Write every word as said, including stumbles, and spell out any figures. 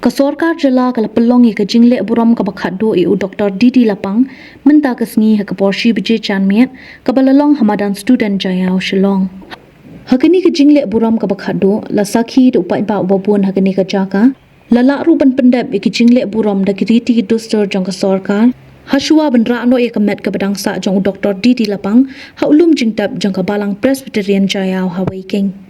Ka sorkar jylla ka la pynlong ïa ka jingleh burom kaba khatduh ïa u Dr D D Lapang mynta ka sngi ha ka por shi baje janmiet, kaba la long ha madan Student Jaiaw, Shillong. Ha kane ka jingleh burom kaba khatduh, la sakhi da u paidbah uba bun ha kane ka jaka, la lah ruh ban pyndep ïa ka jingleh burom da ki riti ki dustur jong ka sorkar, ha shuwa ban rah noh ïa ka met kaba dang sah jong u Dr D D Lapang ha u lum jingtep jong ka Balang Presbyterian Jaiaw ha Weiking.